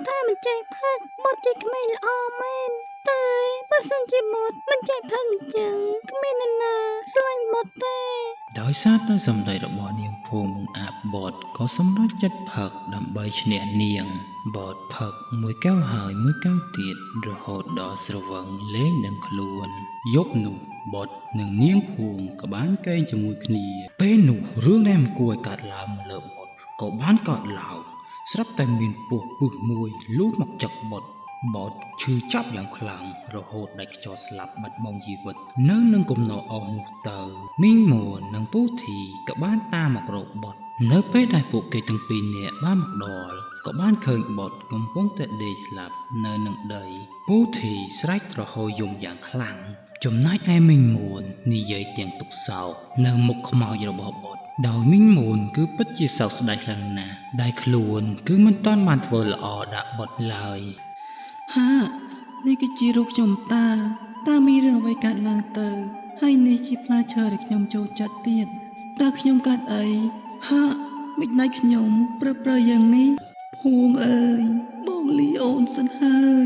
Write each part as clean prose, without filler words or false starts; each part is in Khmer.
ថាមិនចេះផឹកបុត្រជាក្មេងល្អមែនតែបើសិនជាបុត្រមិនចេះផឹកអញ្ចឹងគ្មាននរណាស្រឡាញ់បុត្រទេ ដោយសារតែសម្ដីរបស់នាងភួងបង្អាប់បុត្រក៏សម្រេចចិត្តផឹកដើម្បីឈ្នះនាងបុត្រផឹកមួយកែវហើយមួយកែវទៀតរហូតដល់ស្រវឹងលែងដឹងខ្លួនយប់នោះបុត្រនិងនាងភួងក៏បានកេងជាមួយគ្នាពេលនោះរឿងដែលមិនគួរឲ្យកើតឡើងមកលើបុត្រក៏បានកើតឡើងស្រាប់តែមានពស់ពឹសមួយលូតមកចឹកបុត្របុត្រឈឺចាប់យ៉ាងខ្លាំងរហូតដាច់ខ្យល់ស្លាប់បាត់បង់ជីវិតនៅនឹងគំនរអស់នោះទៅមីងមួននិងពូធីក៏បានតាមមករកបុត្រនៅពេលដែលពួកគេទាំងពីរនាក់បានមកដល់ក៏បានឃើញបុត្រកំពុងតែដេកស្លាប់នៅនឹងដីពូធីស្រែកទ្រហោយំយ៉ាងខ្លាំងចំណែកឯមីងមួននិយាយទាំងទុក្ខសោកនៅមុខខ្មោចរបស់បុត្រដោយមីងមួនគឺពិតជាសោកស្ដាយខ្លាំងណាស់ដែលខ្លួនគឺមិនទាន់បានធ្វើល្អដាក់បុត្រឡើយ ហានេះគឺជារូបខ្ញុំតាតើមានរឿងអ្វីកើតឡើងទៅហើយនេះជាផ្លែឈើដែលខ្ញុំចូលចិត្តទៀតតើខ្ញុំកើតអីហាមិនដៃខ្ញុំប្រព្រឹត្តយ៉ាងនេះភួងអើយបងលីអូនសិនហើយ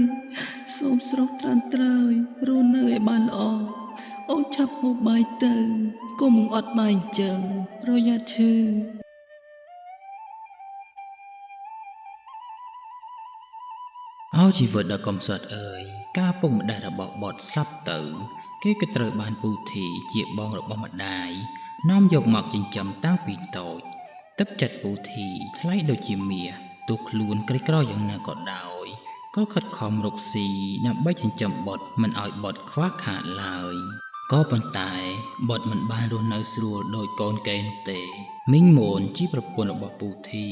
សូមស្រស់ត្រានត្រើយរស់នៅឲ្យបានល្អអូនឆាប់ហូបបាយទៅកុំអត់បាយអញ្ចឹងប្រយ័ត្នឈឺ អោជីវិតដ៏កំសត់អើយការពុកម្ដាយរបស់បុត្រស្លាប់ទៅ គេក៏ត្រូវបានពូធីជាបងរបស់ម្ដាយនាំយកមកចិញ្ចឹមតាំងពីតូចទឹកចិត្តពូធីថ្លៃដូចជាមាសទោះខ្លួនក្រីក្រយ៉ាងណាក៏ដោយក៏ខិតខំរកស៊ីដើម្បីចិញ្ចឹមបុត្រមិនឲ្យបុត្រខ្វះខាតឡើយក៏ប៉ុន្តែបុត្រមិនបានរស់នៅស្រួលដូចកូនគេនោះទេមីងមួនជាប្រពន្ធរបស់ពូធី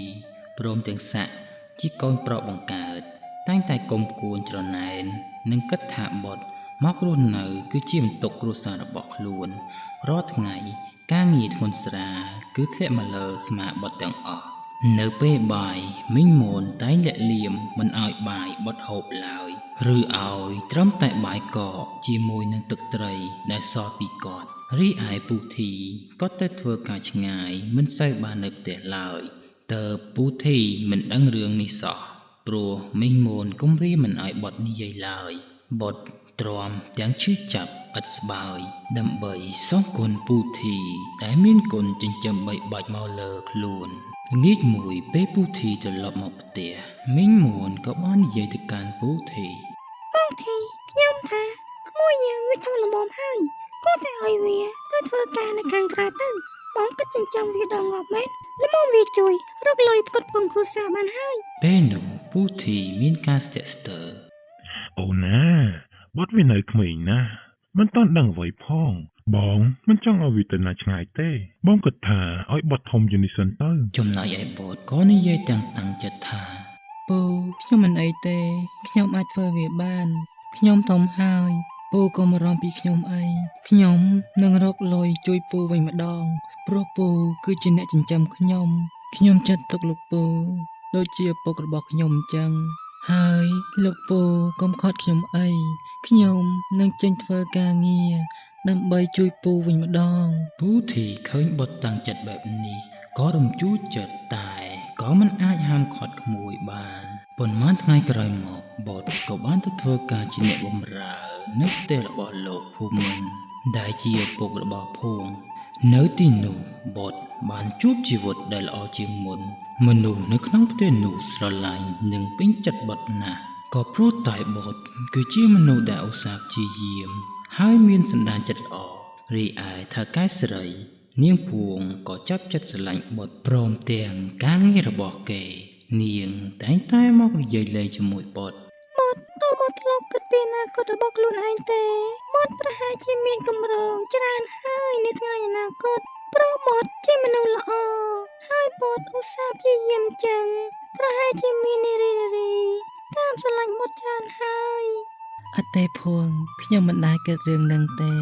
ព្រមទាំងស័ក្តិជាកូនប្រុសបង្កើតតែងតែគុំគួនច្រណែននិងគិតថាបុត្រមករស់នៅគឺជាបន្ទុកគ្រួសាររបស់ខ្លួនរាល់ថ្ងៃការងារធ្ងន់ស្រាលគឺធ្លាក់មកលើស្មាបុត្រទាំងអស់នៅពេលបាយមីងមួនតែងលាក់លៀមមិនឲ្យបាយបុត្រហូបឡើយឬឲ្យត្រឹមតែបាយកកជាមួយនឹងទឹកត្រីដែលសល់ពីគាត់រីឯពូធីក៏ទៅធ្វើការឆ្ងាយមិនសូវបាននៅផ្ទះឡើយតើពូធីមិនដឹងរឿងនេះសោះព្រោះមីងមួនគំរាមមិនឲ្យបុត្រនិយាយឡើយបុត្រទ្រាំទាំងឈឺចាប់ឥតស្បើយដើម្បីសងគុណពូធីដែលមានគុណចិញ្ចឹមបីបាច់មកលើខ្លួនល្ងាចមួយពេលពូធីត្រឡប់មកផ្ទះមីងមួនក៏បាននិយាយទៅកាន់ពូធី បងធីខ្ញុំថាក្មួយយើងវាធំល្មមហើយគួរតែឲ្យវាទៅធ្វើការនៅខាងក្រៅទៅបងគិតចិញ្ចឹមវាដល់ងាប់មែនល្មមវាជួយរកលុយផ្គត់ផ្គង់គ្រួសារបានហើយ ពេលនោះពូធីមានការស្ទាក់ស្ទើរ អូនណាបត់វានៅក្មេងណាស់មិនទាន់ដឹងអ្វីផង បងមិនចង់ឲ្យវាទៅណាឆ្ងាយទេ បងគិតថាឲ្យបត់ធំជាងនេះសិនទៅ ចំណែកឯបុត្រក៏និយាយទាំងតាំងចិត្តថា ពូខ្ញុំមិនអីទេខ្ញុំអាចធ្វើវាបានខ្ញុំធំហើយពូកុំបារម្ភពីខ្ញុំអីខ្ញុំនឹងរកលុយជួយពូវិញម្ដងព្រោះពូគឺជាអ្នកចិញ្ចឹមខ្ញុំខ្ញុំចាត់ទុកលោកពូដូចជាឪពុករបស់ខ្ញុំអញ្ចឹងហើយលោកពូកុំខត់ខ្ញុំអីខ្ញុំនឹងចេញធ្វើការងារដើម្បីជួយពូវិញម្ដង ពូធីឃើញបុត្រតាំងចិត្តបែបនេះក៏រំជួលចិត្តតែក៏មិនអាចហាមឃាត់ក្មួយបានប៉ុន្មានថ្ងៃក្រោយមកបុត្រក៏បានទៅធ្វើការជាអ្នកបម្រើនៅផ្ទះរបស់លោកភូមិន្ទដែលជាឪពុករបស់ភួងនៅទីនោះបុត្របានជួបជីវិតដែលល្អជាងមុនមនុស្សនៅក្នុងផ្ទះនោះស្រឡាញ់និងពេញចិត្តបុត្រណាស់ក៏ព្រោះតែបុត្រគឺជាមនុស្សដែលឧស្សាហ៍ព្យាយាមហើយមានសន្តានចិត្តល្អរីឯថៅកែស្រីនាងភួងក៏ចាប់ចិត្តស្រឡាញ់បុត្រព្រមទាំងការងាររបស់គេនាងតែងតែមកនិយាយលេងជាមួយបុត្រ បុត្រតើបុត្រធ្លាប់គិតពីអនាគតរបស់ខ្លួនឯងទេបុត្រប្រហែលជាមានកម្រងច្រើនហើយនៅថ្ងៃអនាគតព្រោះបុត្រជាមនុស្សល្អហើយបុត្រឧស្សាហ៍ព្យាយាមចឹងប្រហែលជាមាននារីនារីតាមស្រឡាញ់បុត្រច្រើនហើយ អត់ទេភួងខ្ញុំមិនដែលគិតរឿងហ្នឹងទេ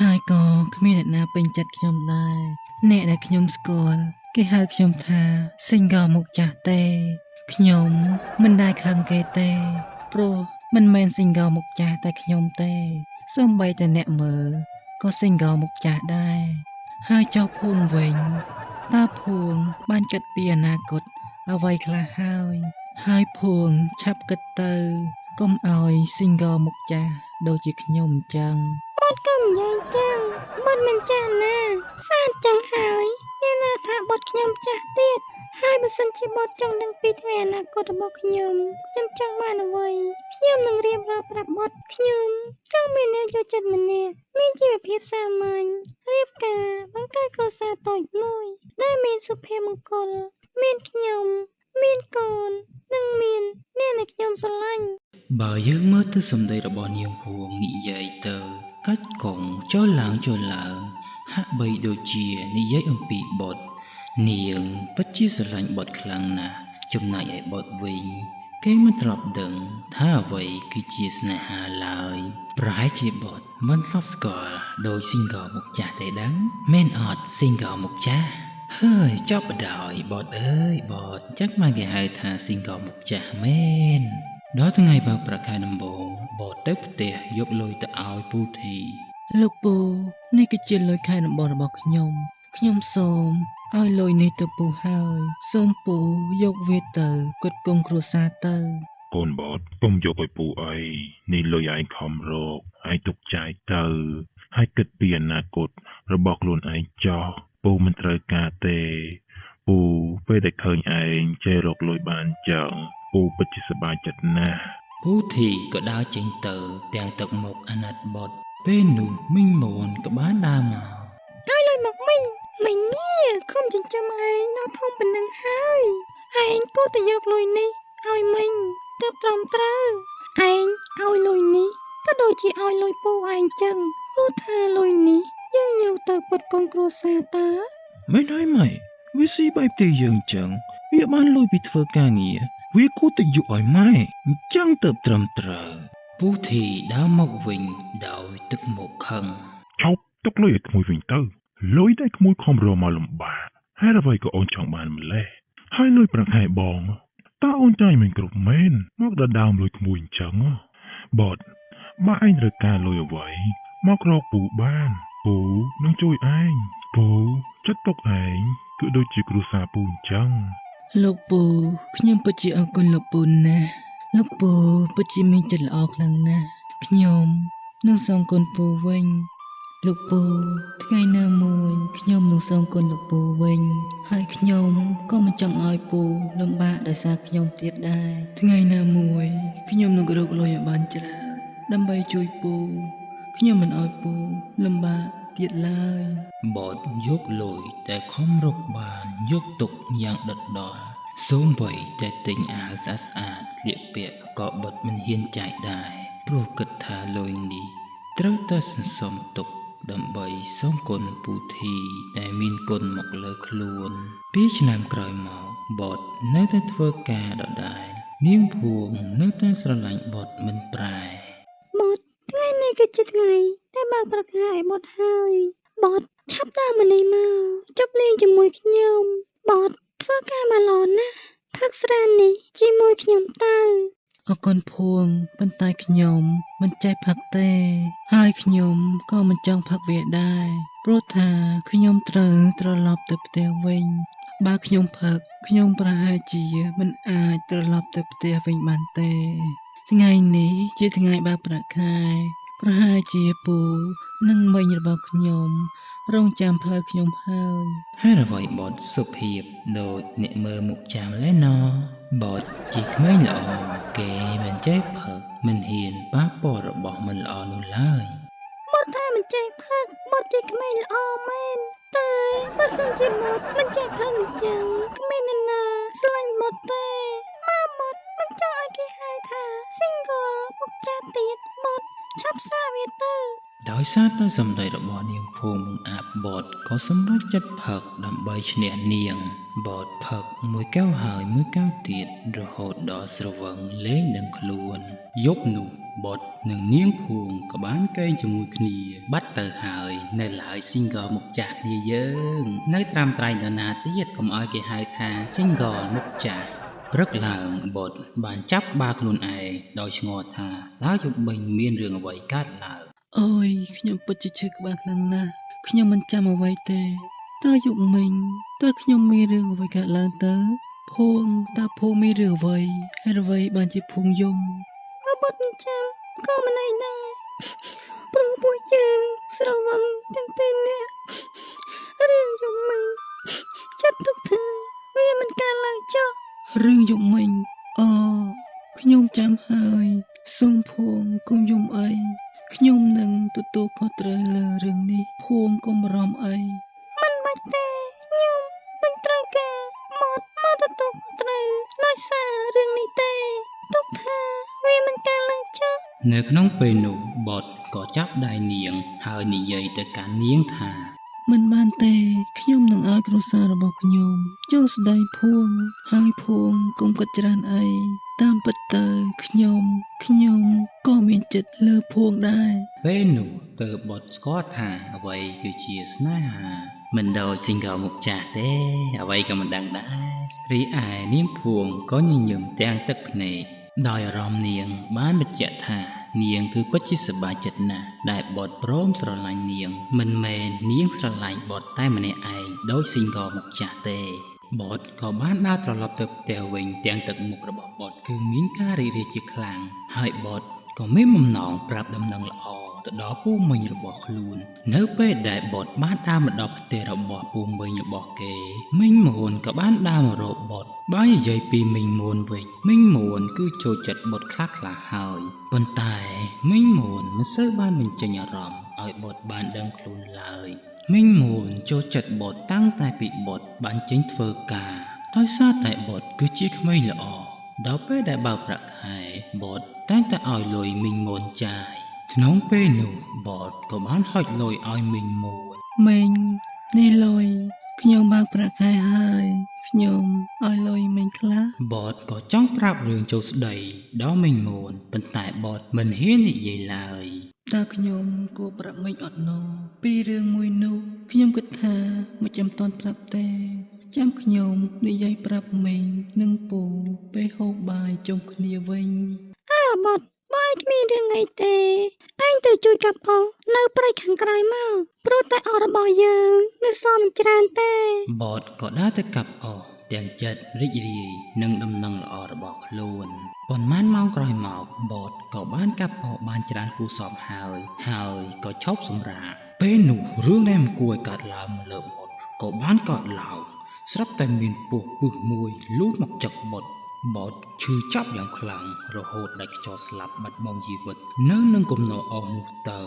ហើយក៏គ្មានអ្នកណាពេញចិត្តខ្ញុំដែរអ្នកដែលខ្ញុំស្គាល់គេហៅខ្ញុំថា single មុខចាស់ទេខ្ញុំមិនដែលខឹងគេទេព្រោះមិនមែន single មុខចាស់តែខ្ញុំទេសូម្បីតែអ្នកមើលក៏ single មុខចាស់ដែរហើយចុះភួងវិញតើភួងបានគិតពីអនាគតអ្វីខ្លះហើយ ហើយភួងឆាប់គិតទៅកុំឲ្យ single មុខចាស់ដូចជាខ្ញុំអញ្ចឹង បត់កុំនិយាយចឹងបត់មិនចាស់ណាសានចឹងហើយអ្នកណាថាបត់ខ្ញុំចាស់ទៀតហើយបើសិនជាបត់ចង់ដឹងពីថ្ងៃអនាគតរបស់ខ្ញុំខ្ញុំចង់បានអ្វីខ្ញុំនឹងរៀបរាប់ប្រាប់បត់ខ្ញុំចង់មានអ្នកចូលចិត្តម្នាក់មានជីវភាពសាមញ្ញរៀបការបង្កើតគ្រួសារតូចមួយដែលមានសុភមង្គលមានខ្ញុំមានកូននិងមានអ្នកដែលខ្ញុំស្រឡាញ់ បើយើងមើលទៅសម្ដីរបស់នាងភួងនិយាយទៅកាច់កងចូលឡើងចូលឡើងហាក់បីដូចជានិយាយអំពីបុត្រនាងពិតជាស្រឡាញ់បុត្រខ្លាំងណាស់ចំណែកឯបុត្រវិញ គេមិនធ្លាប់ដឹងថាអ្វីគឺជាស្នេហាឡើយប្រហែលជាបុត្រមិនធ្លាប់ស្គាល់ដោយ single មុខចាស់ទេដឹងមែនអត់ single មុខចាស់ហើយចប់បណ្ដោយបុត្រអើយបុត្រចឹងមកគេហៅថា single មុខចាស់មែន ដល់ថ្ងៃបើកប្រាក់ខែដំបូងបតទៅផ្ទះយកលុយទៅឲ្យពូធី លោកពូនេះគឺជាលុយខែដំបូងរបស់ខ្ញុំខ្ញុំសូមឲ្យលុយនេះទៅពូហើយសូមពូយកវាទៅគុតគង់គ្រួសារទៅ កូនបតកុំយកឲ្យពូអីនេះលុយឯងខំរកឯងទុកចាយទៅហើយគិតពីអនាគតរបស់ខ្លួនឯងចោះពូមិនត្រូវការទេពូពេលដែលឃើញឯងចេះរកលុយបានចឹងពូពិតជាសប្បាយចិត្តណាស់ ពូធីក៏ដើរចេញទៅទាំងទឹកមុខអាណិតបុត្រពេលនោះមីងមន់ក៏បានដើរមក ឲ្យលុយមកមីងមីងនេះខំចិញ្ចឹមឯងដល់ធំប៉ុណ្ណឹងហើយឯងគួរតែយកលុយនេះឲ្យមីងទើបត្រឹមត្រូវឯងឲ្យលុយនេះក៏ដូចជាឲ្យលុយពូឯងចឹងព្រោះថាលុយនេះយើងយកទៅផ្គត់ផ្គង់គ្រួសារតើ មែនហើយម៉ែវាស៊ីបែបទីយើងចឹងវាបានលុយពីធ្វើការងារវាគួរតែយកឲ្យម៉ែអញ្ចឹងទៅត្រឹមត្រូវពូធីដើរមកវិញដោយទឹកមុខខឹង ឈប់ទុកលុយឲ្យក្មួយវិញទៅលុយដែលក្មួយខំរកមកលំបាកហេតុអ្វីក៏អូនចង់បានម្លេះហើយលុយប្រាក់ខែបងតើអូនចាយមិនគ្រប់មែនមកដល់ដើមលុយក្មួយអញ្ចឹងហ៎បតបើឯងត្រូវការលុយអ្វីមករកពូបានពូនឹងជួយឯងពូចិត្តទុកឯងគឺដូចជាគ្រួសារពូអញ្ចឹង លោកពូខ្ញុំពិតជាអរគុណលោកពូណាស់លោកពូពិតជាមានចិត្តល្អខ្លាំងណាស់ខ្ញុំនឹងសងគុណពូវិញលោកពូថ្ងៃណាមួយខ្ញុំនឹងសងគុណលោកពូវិញហើយខ្ញុំក៏មិនចង់ឲ្យពូលំបាកដោយសារខ្ញុំទៀតដែរថ្ងៃណាមួយខ្ញុំនឹងរកលុយឲ្យបានច្រើនដើម្បីជួយពូខ្ញុំមិនឲ្យពូលំបាកទៀតឡើយ បតយកលុយតែខំរកបានយកទុកយ៉ាងដិតដល់សូម្បីតែទិញអាវស្អាតស្អាតស្លៀកពាក់ក៏បត់មិនហ៊ានចាយដែរព្រោះគិតថាលុយនេះត្រូវតែសន្សំទុកដើម្បីសងគុណពូធីដែលមានគុណមកលើខ្លួនពីរឆ្នាំក្រោយមកបតនៅតែធ្វើការដដែលនាងភួងនៅតែស្រឡាញ់បតមិនប្រែ បត់ថ្ងៃនេះគឺជាថ្ងៃតែបើកប្រកាសឲ្យបត់ហើយបត់ឆាប់តាមមកនេះមកជប់លេងជាមួយខ្ញុំបត់ធ្វើការមកល្អណាស់ផឹកស្រានេះជាមួយខ្ញុំទៅ អរគុណភួងប៉ុន្តែខ្ញុំមិនចេះផឹកទេ ហើយខ្ញុំក៏មិនចង់ផឹកវាដែរព្រោះថាខ្ញុំត្រូវត្រឡប់ទៅផ្ទះវិញ បើខ្ញុំផឹកខ្ញុំប្រហែលជាមិនអាចត្រឡប់ទៅផ្ទះវិញបានទេ ថ្ងៃនេះជាថ្ងៃបើកប្រាក់ខែប្រហែលជាពូនិងមីងរបស់ខ្ញុំរងចាំផ្លូវខ្ញុំហើយ ហេតុអ្វីបតសុភាពដូចអ្នកមើលមុខចាំលែណបតជាក្មេងល្អគេមិនចេះផឹកមិនហ៊ានប៉ះពាល់របស់មិនល្អនោះឡើយ បត់ថាមិនចេះផឹកបត់ជាក្មេងល្អមែនតែបើសិនជាបត់មិនចេះផឹកអញ្ចឹងគ្មាននរណាស្រឡាញ់បត់ទេមកបត់មិនចង់ឲ្យគេហៅថា single មុខចាស់ទៀតបត់ឆាប់សាវាទៅ ដោយសារតែសម្ដីរបស់នាងភូមិបង្អាប់បតក៏សម្រេចចិត្តផឹកដើម្បីឈ្នះនាងបតផឹកមួយកែវហើយមួយកែវទៀតរហូតដល់ស្រវឹងលែងដឹងខ្លួនយប់នោះបតនិងនាងភួងក៏បានកេងជាមួយគ្នាបាត់ទៅហើយនៅឡើយ single មុខចាស់គ្នាយើងនៅត្រាំត្រែងដល់ណាទៀតកុំឲ្យគេហៅថា single មុខចាស់ព្រឹកឡើងបតបានចាប់ក្បាលខ្លួនឯងដោយឆ្ងល់ថាតើយប់មិញមានរឿងអ្វីកើតឡើង អូយខ្ញុំពិតជាឈឺក្បាលខ្លាំងណាស់ខ្ញុំមិនចាំអ្វីទេតើយប់មិញតើខ្ញុំមានរឿងអ្វីកើតឡើងទៅ ភួងតើភួងមានរឿងអ្វីហេតុអ្វីបានជាភួងយំ បើបុតមិនចាំក៏មិនអីដែរព្រោះពួកយើងស្រវឹងទាំងពីរនាក់រឿងយំមិញចាត់ទុកថាវាមិនកើតឡើងចុះ រឿងយប់មិញអូខ្ញុំចាំហើយសូមភួងកុំយំអីខ្ញុំនឹងទទួលខុសត្រូវលើរឿងនេះភួងកុំបារម្ភអី មិនបាច់ទេខ្ញុំមិនត្រូវការមកមកទទួលខុសត្រូវដោយសាររឿងនេះទេទុកថាវាមិនកើតឡើងចុះ នៅក្នុងពេលនោះបុត្រក៏ចាប់ដៃនាង ហើយនិយាយទៅកាន់នាងថា មិនបានទេខ្ញុំនឹងឲ្យគ្រួសាររបស់ខ្ញុំចូលស្ដីភួងហើយភួងកុំគិតច្រើនអីតាមពិតទៅខ្ញុំខ្ញុំក៏មានចិត្តលើភួងដែរ ពេលនោះទើបបុត្រស្គាល់ថាអ្វីគឺជាស្នេហាមិនដូចសិង្ហមុខចាស់ទេអ្វីក៏មិនដឹងដែររីឯនាងភួងក៏ញញឹមទាំងទឹកភ្នែកដោយអារម្មណ៍នាងបានបញ្ជាក់ថានាងគឺពិតជាសប្បាយចិត្តណាស់ដែលបុត្រព្រមស្រឡាញ់នាងមិនមែននាងស្រឡាញ់បុត្រតែម្នាក់ឯងដូចសិង្ហមុខចាស់ទេបុត្រក៏បានដើរត្រឡប់ទៅផ្ទះវិញទាំងទឹកមុខរបស់បុត្រគឺមានការរីករាយជាខ្លាំងហើយបុត្រក៏មានបំណងប្រាប់ដំណឹងល្អទៅដល់ពូមីងរបស់ខ្លួននៅពេលដែលបុត្របានដើរមកដល់ផ្ទះរបស់ពូមីងរបស់គេមីងមួនក៏បានដើរមករកបុត្របើនិយាយពីមីងមួនវិញមីងមួនគឺចូលចិត្តបុត្រខ្លះៗហើយប៉ុន្តែមីងមួនមិនសូវបានបញ្ចេញអារម្មណ៍ឲ្យបុត្របានដឹងខ្លួនឡើយមីងមួនចូលចិត្តបុត្រតាំងតែពីបុត្របានចេញធ្វើការដោយសារតែបុត្រគឺជាក្មេងល្អដល់ពេលដែលបើកប្រាក់ខែបុត្រតែងតែឲ្យលុយមីងមួនចាយក្នុងពេលនោះបុត្រក៏បានហុចលុយឲ្យមីងមួន មីងនេះលុយខ្ញុំបើកប្រាក់ខែហើយខ្ញុំឲ្យលុយមីងខ្លះ បុត្រក៏ចង់ប្រាប់រឿងចូលស្ដីដល់មីងមួនប៉ុន្តែបុត្រមិនហ៊ាននិយាយឡើយ តើខ្ញុំគួរប្រាប់មីងអត់ណពីរឿងមួយនោះខ្ញុំគិតថាមិនចាំទាន់ប្រាប់ទេចាំខ្ញុំនិយាយប្រាប់មីងនិងពូពេលហូបបាយជុំគ្នាវិញ អើបុតបើគ្មានរឿងអីទេឯងទៅជួយកាប់អស់នៅព្រៃខាងក្រោយមកព្រោះតែអស់របស់យើងនៅសល់មិនច្រើនទេ បុត្រក៏ដើរទៅកាប់អស់ទាំងចិត្តរីករាយនឹងដំណឹងល្អរបស់ខ្លួនប៉ុន្មានម៉ោងក្រោយមកបុត្រក៏បានកាប់អស់បានច្រើនគូសពហើយហើយក៏ឈប់សម្រាកពេលនោះរឿងដែលមិនគួរឲ្យកើតឡើងមកលើបុត្រក៏បានកើតឡើងស្រាប់តែមានពស់ពឹសមួយលូតមកចឹកបុត្របុត្រឈឺចាប់យ៉ាងខ្លាំងរហូតដាច់ខ្យល់ស្លាប់បាត់បង់ជីវិតនៅនឹងគំនរអស់នោះទៅ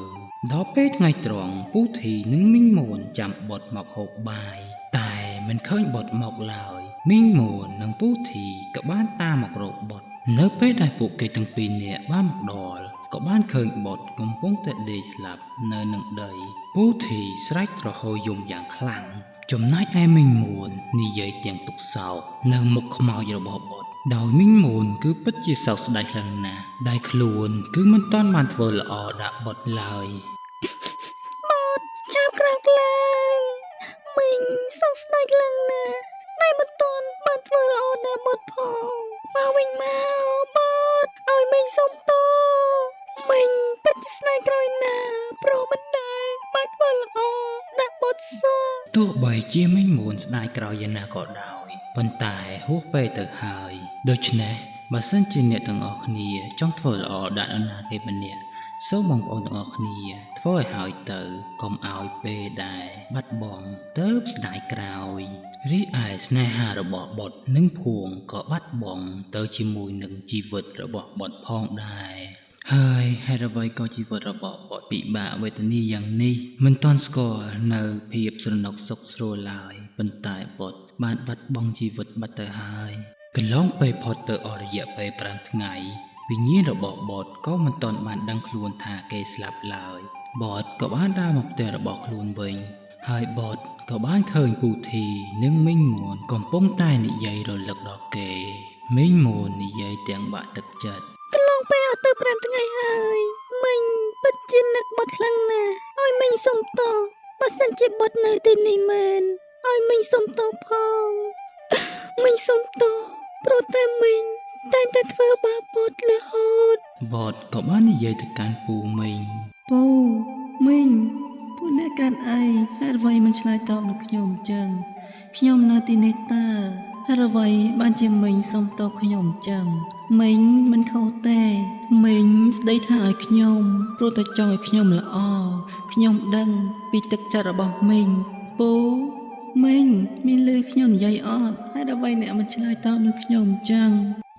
ដល់ពេលថ្ងៃត្រង់ពូធីនិងមីងមួនចាំបុត្រមកហូបបាយតែមិនឃើញបុត្រមកឡើយមីងមួននិងពូធីក៏បានតាមមករកបុត្រនៅពេលដែលពួកគេទាំងពីរនាក់បានមកដល់ក៏បានឃើញបុត្រកំពុងតែដេកស្លាប់នៅនឹងដីពូធីស្រែកទ្រហោយំយ៉ាងខ្លាំងចំណែកឯមីងមួននិយាយទាំងទុក្ខសោកនៅមុខខ្មោចរបស់បុត្រដោយមីងមួនគឺពិតជាសោកស្ដាយខ្លាំងណាស់ដែលខ្លួនគឺមិនទាន់បានធ្វើល្អដាក់បុត្រឡើយ បុតចាប់ក្រោកឡើងមីងសោកស្ដាយខ្លាំងណាស់ដែលមិនទាន់បានធ្វើល្អដល់បុតផងមកវិញមកបុតឲ្យមីងសុំទោសមីងពិតជាស្ដាយក្រោយណាស់ព្រោះមិនដែលបានធ្វើល្អដាក់បុតសោះ ទោះបីជាមីងមួនស្ដាយក្រោយយ៉ាងណាក៏ដោយប៉ុន្តែហួសពេលទៅហើយដូច្នេះបើសិនជាអ្នកទាំងអស់គ្នាចង់ធ្វើល្អដាក់នរណាគេម្នាក់សូមបងប្អូនទាំងអស់គ្នាធ្វើឲ្យហើយទៅកុំឲ្យពេលដែលបាត់បង់ទៅស្ដាយក្រោយរីឯស្នេហារបស់បុត្រនិងភួងក៏បាត់បង់ទៅជាមួយនឹងជីវិតរបស់បុត្រផងដែរហើយហេតុអ្វីក៏ជីវិតរបស់បុត្រពិបាកវេទនាយ៉ាងនេះមិនទាន់ស្គាល់នៅភាពស្រណុកសុខស្រួលឡើយប៉ុន្តែបុត្របានបាត់បង់ជីវិតបាត់ទៅហើយកន្លងពេលផុតទៅអស់រយៈពេល5ថ្ងៃវិញ្ញាណរបស់បុត្រក៏មិនទាន់បានដឹងខ្លួនថាគេស្លាប់ឡើយបុត្រក៏បានដើរមកផ្ទះរបស់ខ្លួនវិញហើយបុត្រក៏បានឃើញពូធីនិងមីងមួនកំពុងតែនិយាយរលឹកដល់គេមីងមួននិយាយទាំងបាក់ទឹកចិត្ត កន្លងពេលអស់ទៅ5ថ្ងៃហើយមីងពិតជានឹកបុតខ្លាំងណាស់ឲ្យមីងសុំទោសបើសិនជាបុតនៅទីនេះមែនឲ្យមីងសុំទោសផងមីងសុំទោសព្រោះតែមីងតែងតែធ្វើបាបបុតរហូត បុត្រក៏បាននិយាយទៅកាន់ពូមីង ពូមីងពួកអ្នកកាន់អីហេតុអ្វីមិនឆ្លើយតបនឹងខ្ញុំអញ្ចឹងខ្ញុំនៅទីនេះតើ ហេតុអ្វីបានជាមីងសុំទោសខ្ញុំអញ្ចឹងមីងមិនខុសទេមីងស្ដីថាឲ្យខ្ញុំព្រោះតែចង់ឲ្យខ្ញុំល្អខ្ញុំដឹងពីទឹកចិត្តរបស់មីងពូមីងមានលឺខ្ញុំនិយាយអត់ហេតុអ្វីអ្នកមិនឆ្លើយតបនឹងខ្ញុំអញ្ចឹង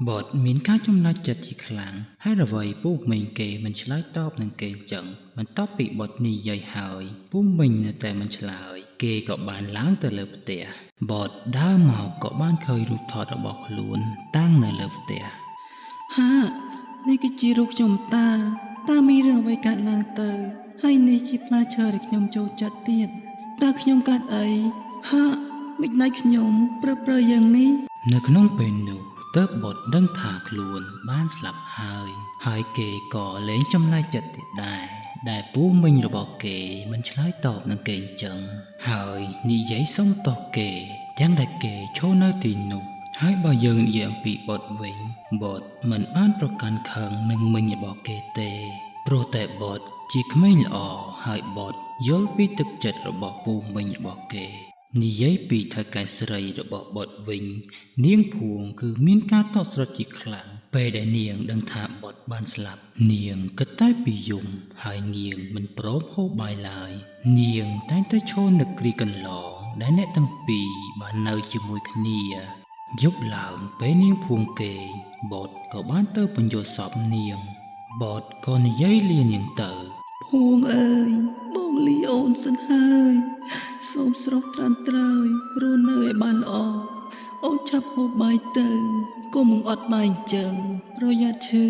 បុត្រមានការចំណាច់ចិត្តជាខ្លាំង ហេតុអ្វីពូមីងគេមិនឆ្លើយតបនឹងគេអញ្ចឹង បន្ទាប់ពីបុត្រនិយាយហើយ ពូមីងនៅតែមិនឆ្លើយ គេក៏បានឡើងទៅលើផ្ទះ បុត្រដើរមកក៏បានឃើញរូបថតរបស់ខ្លួនតាំងនៅលើផ្ទះ ហានេះគឺជារូបខ្ញុំតាតើមានរឿងអ្វីកើតឡើងទៅហើយនេះជាផ្លែឈើដែលខ្ញុំចូលចិត្តទៀតតើខ្ញុំកើតអីហាមិនដៃខ្ញុំព្រឺព្រឺយ៉ាងនេះ នៅក្នុងពេលនោះទើបបុត្រដឹងថាខ្លួនបានស្លាប់ហើយ ហើយគេក៏លែងចម្លែកចិត្តទៀតដែរដែលពូមីងរបស់គេមិនឆ្លើយតបនឹងគេអញ្ចឹង ហើយនិយាយសុំទោសគេទាំងដែលគេឈរនៅទីនោះ ហើយបើយើងនិយាយអំពីបុត្រវិញបុត្រមិនបានប្រកាន់ខឹងនឹងមីងរបស់គេទេ ព្រោះតែបុត្រជាក្មេងល្អហើយបុត្រយល់ពីទឹកចិត្តរបស់ពូមីងរបស់គេ និយាយពីថៅកែស្រីរបស់បុត្រវិញ នាងភួងគឺមានការតក់ស្លុតជាខ្លាំងពេលដែលនាងដឹងថាបុត្របានស្លាប់ នាងគិតតែពីយំហើយនាងមិនព្រមហូបបាយឡើយ នាងតែងតែឈរនឹកគ្រាកន្លងដែលអ្នកទាំងពីរបាននៅជាមួយគ្នាយប់ឡើងពេលនាងភួងគេងបុត្រក៏បានទៅពន្យល់សពនាងបុត្រក៏និយាយលានាងទៅ ភួងអើយបងលីអូនសិនហើយសូមស្រស់ត្រានត្រើយរស់នៅឲ្យបានល្អអូនឆាប់ហូបបាយទៅកុំអត់បាយអញ្ចឹងប្រយ័ត្នឈឺ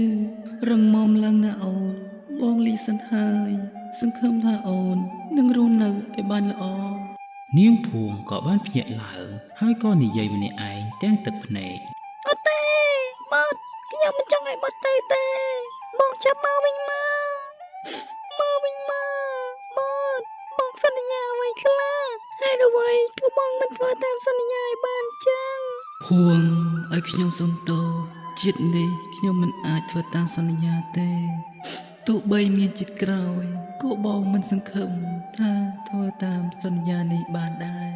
រឹងមាំឡើងណាអូនបងលីសិនហើយសង្ឃឹមថាអូននឹងរស់នៅឲ្យបានល្អ នាងភួងក៏បានភ្ញាក់ឡើងហើយក៏និយាយម្នាក់ឯងទាំងទឹកភ្នែក អត់ទេបុត្រខ្ញុំមិនចង់ឲ្យបុត្រទៅទេបងចាប់មកវិញមកមកវិញមកបុត្របងសន្យាអ្វីខ្លះហើយអ្វីក៏បងមិនធ្វើតាមសន្យាឲ្យបានចឹង ភួងឲ្យខ្ញុំសុំទោសជាតិនេះខ្ញុំមិនអាចធ្វើតាមសន្យាទេទោះបីមានជាតិក្រោយក៏បងមិនសង្ឃឹមថាធ្វើតាមសន្យានេះបានដែរ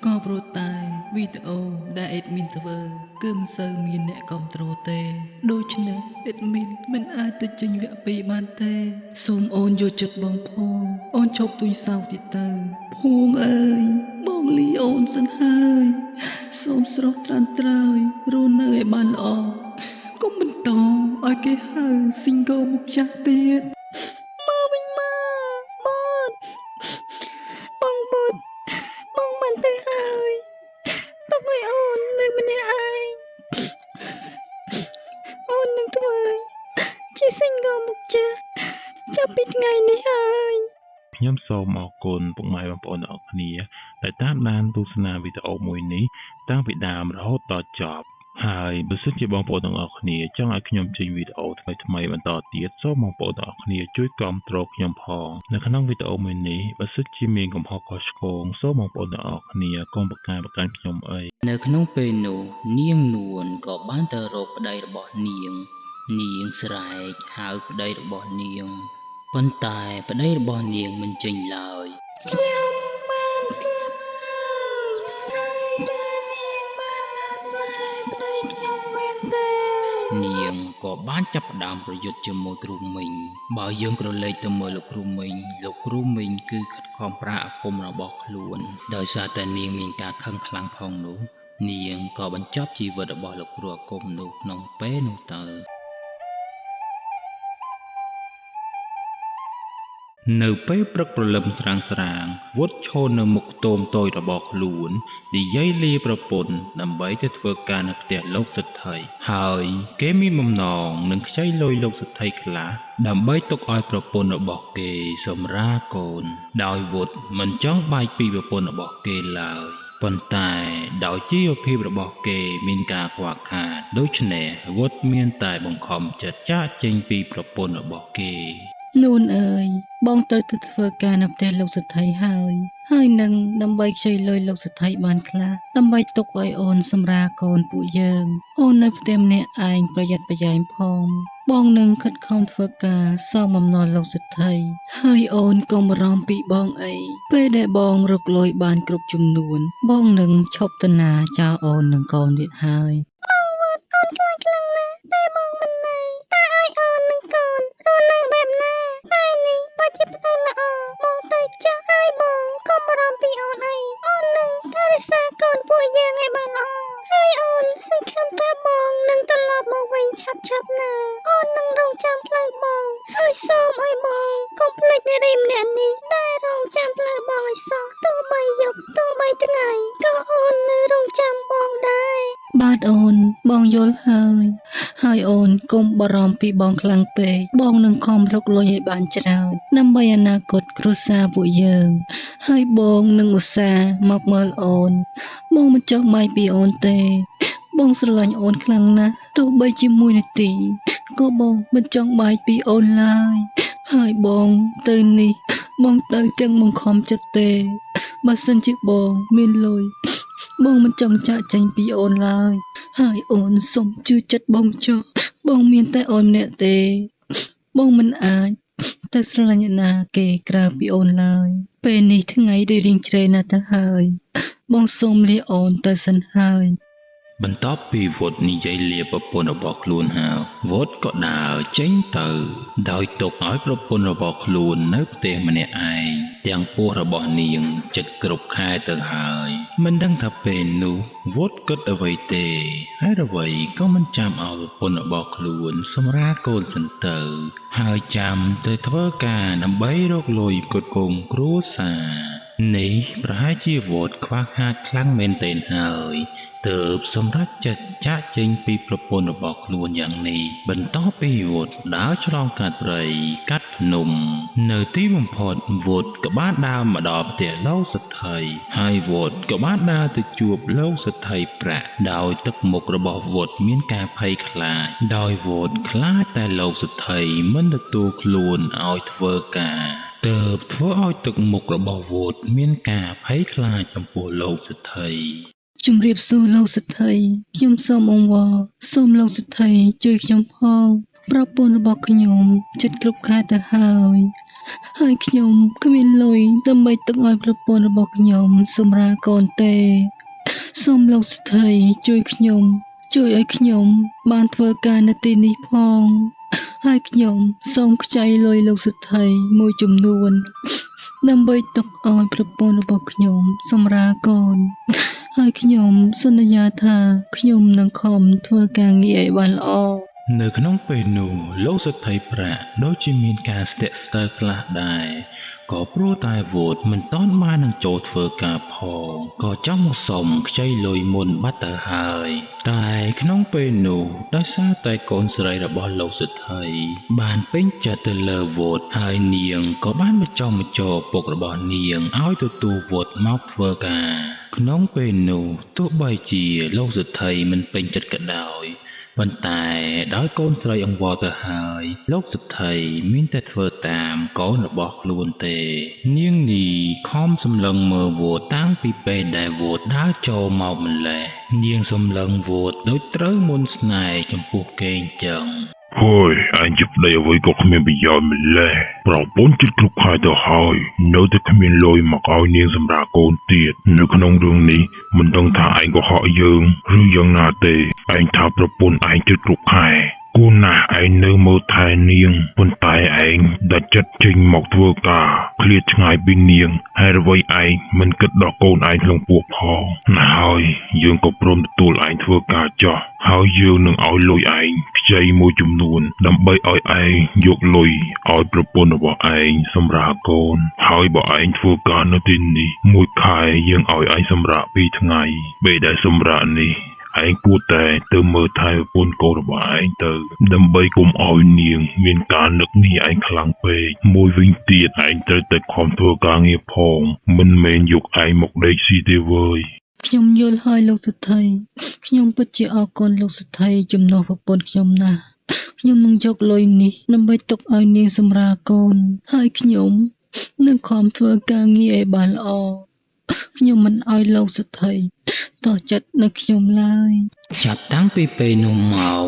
ក៏ព្រោះតែវីដេអូដែល admin ធ្វើគឺមិនសូវមានអ្នកគាំទ្រទេដូច្នេះ admin មិនអាចទៅចេញវគ្គ2បានទេសូមអូនយកចិត្តបងផងអូនឈប់ទុយសោកទៀតទៅភួងអើយបងលីអូនសិនហើយសូមស្រស់ត្រានត្រើយរស់នៅឲ្យបានល្អកុំបន្តឲ្យគេហៅ single មុខចាស់ទៀត មកវិញមកបុត្របងបុត្របងមិនទៅហើយទុកឲ្យអូននៅម្នាក់ឯងអូននឹងធ្វើជា single មុខចាស់ចាប់ពីថ្ងៃនេះហើយ ខ្ញុំសូមអរគុណពុកម៉ែបងប្អូនទាំងអស់គ្នាដែលតាមដានទស្សនាវីដេអូមួយនេះតាំងពីដើមរហូតដល់ចប់ហើយបើសិនជាបងប្អូនទាំងអស់គ្នាចង់ឲ្យខ្ញុំចេញវីដេអូថ្មីៗបន្តទៀតសូមបងប្អូនទាំងអស់គ្នាជួយគាំទ្រខ្ញុំផងនៅក្នុងវីដេអូមួយនេះបើសិនជាមានកំហុសខុសឆ្គងសូមបងប្អូនទាំងអស់គ្នាកុំប្រកាន់ប្រកាន់ខ្ញុំអី នៅក្នុងពេលនោះនាងនួនក៏បានទៅរកប្តីរបស់នាង នាងស្រែកហៅប្តីរបស់នាងប៉ុន្តែប្តីរបស់នាងមិនចេញឡើយ ខ្ញុំបានស្លាប់ហើយហើយតើនាងបានស្លាប់ប្តីខ្ញុំមែនទេ នាងក៏បានចាប់ផ្ដើមប្រយុទ្ធជាមួយគ្រូមីងបើយើងក្រឡេកទៅមើលលោកគ្រូមីងលោកគ្រូមីងគឺខិតខំប្រើអាគមរបស់ខ្លួនដោយសារតែនាងមានការខឹងខ្លាំងផងនោះនាងក៏បញ្ចប់ជីវិតរបស់លោកគ្រូអាគមនោះក្នុងពេលនោះទៅ នៅពេលព្រឹកព្រលឹមស្រាងស្រាងវុតឈរនៅមុខខ្ទមតូចរបស់ខ្លួននិយាយលាប្រពន្ធដើម្បីទៅធ្វើការនៅផ្ទះលោកសេដ្ឋីហើយគេមានបំណងនឹងខ្ចីលុយលោកសេដ្ឋីខ្លះដើម្បីទុកឲ្យប្រពន្ធរបស់គេសម្រាលកូនដោយវុតមិនចង់បែកពីប្រពន្ធរបស់គេឡើយប៉ុន្តែដោយជីវភាពរបស់គេមានការខ្វះខាតដូច្នេះវុតមានតែបង្ខំចិត្តចាកចេញពីប្រពន្ធរបស់គេ នួនអើយបងត្រូវទៅធ្វើការនៅផ្ទះលោកសេដ្ឋីហើយ ហើយនឹងដើម្បីខ្ចីលុយលោកសេដ្ឋីបានខ្លះដើម្បីទុកឲ្យអូនសម្រាលកូនពួកយើង អូននៅផ្ទះម្នាក់ឯងប្រយ័ត្នប្រយែងផង បងនឹងខិតខំធ្វើការសងបំណុលលោកសេដ្ឋី ហើយអូនកុំបារម្ភពីបងអី ពេលដែលបងរកលុយបានគ្រប់ចំនួន បងនឹងឈប់ទៅណាចោលអូននិងកូនទៀតហើយ បងវត្តអូនខ្លាចខ្លាំងណាស់តែបងមិននៅតើឲ្យអូននិងកូនរស់នៅបែបណាតែនេះបើជាប្តីល្អបងទៅចាស់ហើយបងកុំបារម្ភពីអូនអីអូននឹងថែរក្សាកូនពួកយើងឲ្យបានល្អហើយអូនសង្ឃឹមថាបងនឹងត្រឡប់មកវិញឆាប់ៗណាអូននឹងរងចាំផ្លូវបងហើយសូមឲ្យបងកុំភ្លេចនារីម្នាក់នេះដែលរងចាំផ្លូវបងឲ្យសោះទោះបីយប់ទោះបីថ្ងៃក៏អូននៅរងចាំបងដែរ បាទអូនបងយល់ហើយ ហើយអូនកុំបារម្ភពីបងខ្លាំងពេកបងនឹងខំរកលុយឲ្យបានច្រើនដើម្បីអនាគតគ្រួសារពួកយើង ហើយបងនឹងឧស្សាហ៍មកមើលអូន បងមិនចង់បែកពីអូនទេ បងស្រឡាញ់អូនខ្លាំងណាស់ទោះបីជាមួយនាទីក៏បងមិនចង់បែកពីអូនឡើយ ហើយបងទៅនេះបងទៅទាំងបង្ខំចិត្តទេបើសិនជាបងមានលុយបងមិនចង់ចាកចេញពីអូនឡើយ ហើយអូនសូមជឿចិត្តបងចុះបងមានតែអូនម្នាក់ទេ បងមិនអាចទៅស្រឡាញ់អ្នកណាគេក្រៅពីអូនឡើយ ពេលនេះថ្ងៃដូចរៀងជ្រៅណាស់ទៅហើយ បងសូមលាអូនទៅសិនហើយ បន្ទាប់ពីវុតនិយាយលាប្រពន្ធរបស់ខ្លួនហើយវុតក៏ដើរចេញទៅ ដោយទុកឲ្យប្រពន្ធរបស់ខ្លួននៅផ្ទះម្នាក់ឯងទាំងពោះរបស់នាងចិត្តគ្រប់ខែទៅហើយមិនដឹងថាពេលនោះវុតគិតអ្វីទេហើយអ្វីក៏មិនចាំឲ្យប្រពន្ធរបស់ខ្លួនសម្រាលកូនសិនទៅ ហើយចាំទៅធ្វើការដើម្បីរកលុយផ្គត់ផ្គង់គ្រួសារនេះប្រហែលជាវុតខ្វះខាតខ្លាំងមែនទែនហើយទើបសម្រេចចិត្តចាកចេញពីប្រពន្ធរបស់ខ្លួនយ៉ាងនេះបន្ទាប់ពីវុតដើរឆ្លងកាត់ព្រៃកាត់ភ្នំ នៅទីបំផុតវុតក៏បានដើរមកដល់ផ្ទះលោកសេដ្ឋីហើយវុតក៏បានដើរទៅជួបលោកសេដ្ឋីប្រាក់ដោយទឹកមុខរបស់វុតមានការភ័យខ្លាចដោយវុតខ្លាចតែលោកសេដ្ឋីមិនទទួលខ្លួនឲ្យធ្វើការទើបធ្វើឲ្យទឹកមុខរបស់វុតមានការភ័យខ្លាចចំពោះលោកសេដ្ឋី ជំរាបសួរលោកសេដ្ឋីខ្ញុំសូមអង្វរសូមលោកសេដ្ឋីជួយខ្ញុំផងប្រពន្ធរបស់ខ្ញុំចិត្តគ្រប់ខែទៅហើយហើយខ្ញុំគ្មានលុយដើម្បីទុកឲ្យប្រពន្ធរបស់ខ្ញុំសម្រាលកូនទេសូមលោកសេដ្ឋីជួយខ្ញុំជួយឲ្យខ្ញុំបានធ្វើការនៅទីនេះផងហើយខ្ញុំសូមខ្ចីលុយលោកសេដ្ឋីមួយចំនួនដើម្បីទុកឲ្យប្រពន្ធរបស់ខ្ញុំសម្រាលកូនហើយខ្ញុំសន្យាថាខ្ញុំនឹងខំធ្វើការងារឲ្យបានល្អ នៅក្នុងពេលនោះលោកសេដ្ឋីប្រាក់ដូចជាមានការស្ទាក់ស្ទើរខ្លះដែរក៏ព្រោះតែវុតមិនទាន់បាននឹងចូលធ្វើការផងក៏ចង់មកសុំខ្ចីលុយមុនបាត់ទៅហើយតែក្នុងពេលនោះដោយសារតែកូនស្រីរបស់លោកសេដ្ឋីបានពេញចិត្តទៅលើវុតហើយនាងក៏បានបញ្ចុះបញ្ចូលឪពុករបស់នាងឲ្យទទួលវុតមកធ្វើការក្នុងពេលនោះទោះបីជាលោកសេដ្ឋីមិនពេញចិត្តក៏ដោយប៉ុន្តែដោយកូនស្រីអង្វរទៅហើយលោកសេដ្ឋីមានតែធ្វើតាមកូនរបស់ខ្លួនទេនាងនេះខំសម្លឹងមើលវុតតាំងពីពេលដែលវុតដើរចូលមកម្លេះនាងសម្លឹងវុតដូចត្រូវមុនស្នេហ៍ចំពោះគេអញ្ចឹង ហើយឯងជាប្តីអ្វីក៏គ្មានប្រយោជន៍ម្ល៉េះប្រពន្ធជិតគ្រប់ខែទៅហើយនៅតែគ្មានលុយមកឲ្យនាងសម្រាប់កូនទៀតនៅក្នុងរឿងនេះមិនដឹងថាឯងកុហកយើងឬយ៉ាងណាទេឯងថាប្រពន្ធឯងជិតគ្រប់ខែគួរណាស់ឯងនៅមើលថែនាងប៉ុន្តែឯងដាច់ចិត្តចេញមកធ្វើការឃ្លាតឆ្ងាយពីនាងហើយអ្វីឯងមិនគិតដល់កូនឯងក្នុងពោះផងណាហើយយើងក៏ព្រមទទួលឯងធ្វើការចោះហើយយើងនឹងឲ្យលុយឯងខ្ចីមួយចំនួនដើម្បីឲ្យឯងយកលុយឲ្យប្រពន្ធរបស់ឯងសម្រាប់កូនហើយបើឯងធ្វើការនៅទីនេះមួយខែយើងឲ្យឯងសម្រាប់2ថ្ងៃពេលដែលសម្រាប់នេះឯងគួរតែទៅមើលថែប្រពន្ធកូនរបស់ឯងទៅដើម្បីកុំឲ្យនាងមានការនឹកនាឯងខ្លាំងពេកមួយវិញទៀតឯងត្រូវតែខំធ្វើការងារផងមិនមែនយកឯងមកដេកស៊ីទេវើយ ខ្ញុំយល់ហើយលោកសេដ្ឋីខ្ញុំពិតជាអរគុណលោកសេដ្ឋីជំនួសប្រពន្ធខ្ញុំណាស់ ខ្ញុំនឹងយកលុយនេះដើម្បីទុកឲ្យនាងសម្រាលកូនហើយខ្ញុំនឹងខំធ្វើការងារឲ្យបានល្អខ្ញុំមិនឲ្យលោកសេដ្ឋីតោះចិត្តនឹងខ្ញុំឡើយ ចាប់តាំងពីពេលនោះមក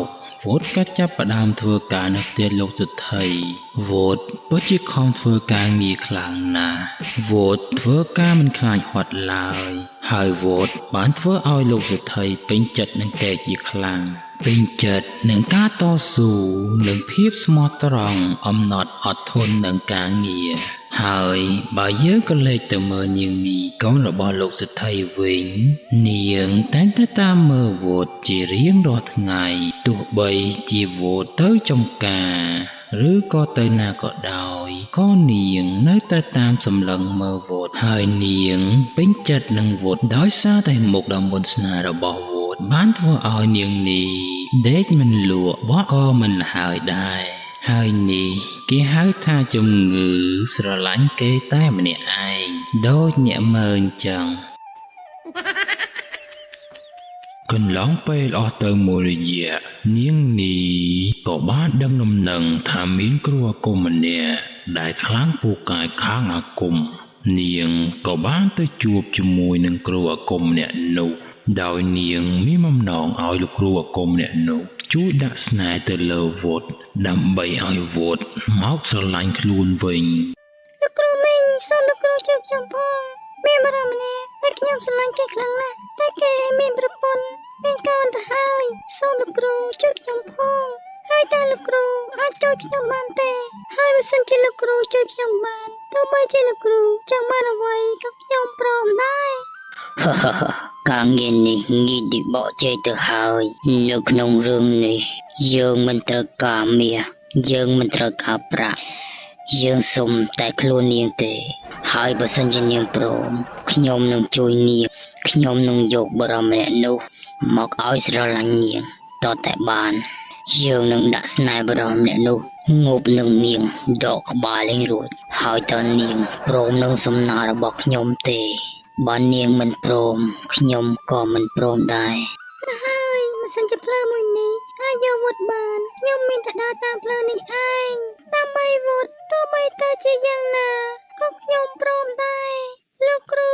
វុតក៏ចាប់ផ្ដើមធ្វើការនៅផ្ទះលោកសេដ្ឋីវុតពិតជាខំធ្វើការងារខ្លាំងណាស់វុតធ្វើការមិនខ្លាចហត់ឡើយហើយវុតបានធ្វើឲ្យលោកសេដ្ឋីពេញចិត្តនឹងគេជាខ្លាំងពេញចិត្តនឹងការតស៊ូនិងភាពស្មោះត្រង់អំណត់អត់ធន់នឹងការងារហើយបើយើងក៏លេចទៅមើលនាងនីកូនរបស់លោកសេដ្ឋីវិញនាងតែងតែតាមមើលវុតជារៀងរាល់ថ្ងៃទោះបីជាវុតទៅចំការឬក៏ទៅណាក៏ដោយក៏នាងនៅតែតាមសម្លឹងមើលវុតហើយនាងពេញចិត្តនឹងវុតដោយសារតែមុខដ៏មន្តស្នេហ៍របស់វុតបានធ្វើឲ្យនាងនីដេកមិនលក់បក់ក៏មិនហើយដែរហើយនេះគេហៅថាជំងឺស្រឡាញ់គេតែម្នាក់ឯងដូចអ្នកមើលអញ្ចឹង កន្លងពេលអស់ទៅមួយរយៈនាងនីក៏បានដឹងដំណឹងថាមានគ្រូអាគមម្នាក់ដែលខ្លាំងពូកែខាងអាគមនាងក៏បានទៅជួបជាមួយនឹងគ្រូអាគមម្នាក់នោះដោយនាងមានបំណងឲ្យលោកគ្រូអាគមម្នាក់នោះជួយដាក់ស្នេហ៍ទៅលើវុតដើម្បីឲ្យវុតមកស្រឡាញ់ខ្លួនវិញ លោកគ្រូមីងសូមលោកគ្រូជួយខ្ញុំផងមានបរិមម្នាក់តែខ្ញុំស្រឡាញ់គេខ្លាំងណាស់តែគេមានប្រពន្ធមានកូនទៅហើយសូមលោកគ្រូជួយខ្ញុំផងហើយតើលោកគ្រូអាចជួយខ្ញុំបានទេហើយបើសិនជាលោកគ្រូជួយខ្ញុំបានទោះបីជាលោកគ្រូចង់បានអ្វីក៏ខ្ញុំព្រមដែរ ការងារនេះងាយទីបកជ័យទៅហើយនៅក្នុងរឿងនេះយើងមិនត្រូវការមាសយើងមិនត្រូវការប្រាក់យើងសុំតែខ្លួននាងទេហើយបើសិនជានាងព្រមខ្ញុំនឹងជួយនាងខ្ញុំនឹងយកបរិមម្នាក់នោះមកឲ្យស្រឡាញ់នាងតតែបានយើងនឹងដាក់ស្នេហ៍បរិមម្នាក់នោះងប់នឹងនាងដកក្បាលលែងរួចហើយតើនាងព្រមនឹងសំណើរបស់ខ្ញុំទេបើនាងមិនព្រមខ្ញុំក៏មិនព្រមដែរ ហើយមិនសិនជាផ្លូវមួយនេះអាចយកវុតបានខ្ញុំមានតែដើរតាមផ្លូវនេះឯងដើម្បីវុតទោះបីទៅជាយ៉ាងណាក៏ខ្ញុំព្រមដែរលោកគ្រូ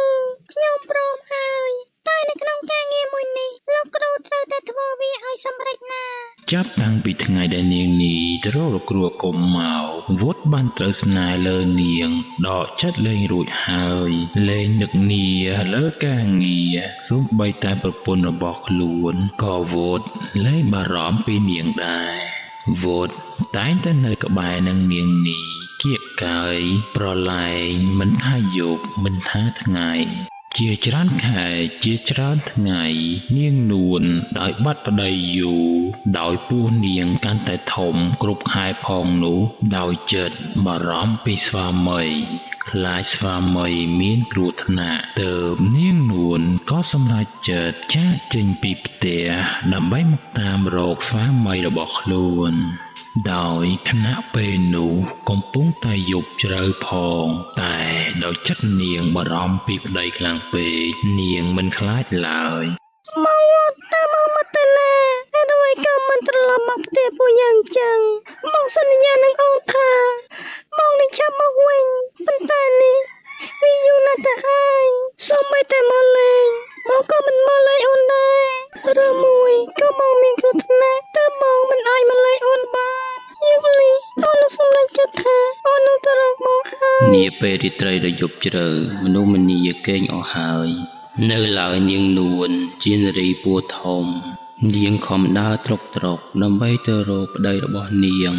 ខ្ញុំព្រមហើយតែនៅក្នុងការងារមួយនេះលោកគ្រូត្រូវតែធ្វើវាឲ្យសម្រេចណា ចាប់តាំងពីថ្ងៃដែលនាងនីទៅរកលោកគ្រូអាគមមកវុតបានត្រូវស្នេហ៍លើនាងដកចិត្តលែងរួចហើយលែងនឹកនាលើការងារសូម្បីតែប្រពន្ធរបស់ខ្លួនក៏វុតលែងបារម្ភពីនាងដែរវុតតែងតែនៅក្បែរនឹងនាងនីគៀកកាយប្រឡែងមិនថាយប់មិនថាថ្ងៃជាច្រើនខែជាច្រើនថ្ងៃនាងនួនដោយបាត់ប្តីយូរដោយពោះនាងកាន់តែធំគ្រប់ខែផងនោះដោយចិត្តបារម្ភពីស្វាមីខ្លាចស្វាមីមានគ្រោះថ្នាក់ទើបនាងនួនក៏សម្រេចចិត្តចាកចេញពីផ្ទះដើម្បីមកតាមរកស្វាមីរបស់ខ្លួនដោយខណៈពេលនោះកំពុងតែយប់ជ្រៅផងតែដោយចិត្តនាងបារម្ភពីប្តីខ្លាំងពេកនាងមិនខ្លាចឡើយ មកវត្តតើមកមកទៅណាហេតុអ្វីក៏មិនត្រឡប់មកផ្ទះពួកយ៉ាងចឹងមកសន្យានឹងអូនថាមកនឹងឆាប់មកវិញប៉ុន្តែនេះវាយូរណាស់ទៅហើយសូម្បីតែមកលេងមកក៏មិនមកលេងអូនដែរឬមួយក៏មកមានគ្រោះថ្នាក់តើមកមិនអាចមកលេងអូនបានយប់នេះអូននឹងសម្រេចចិត្តថាអូននឹងទៅរកមកហើយ នាពេលរាត្រីដ៏យប់ជ្រៅមនុស្សម្នាគេងអស់ហើយនៅឡើយនាងនួនជានារីពោះធំនាងខំដើរត្រុកត្រុកដើម្បីទៅរកប្តីរបស់នាង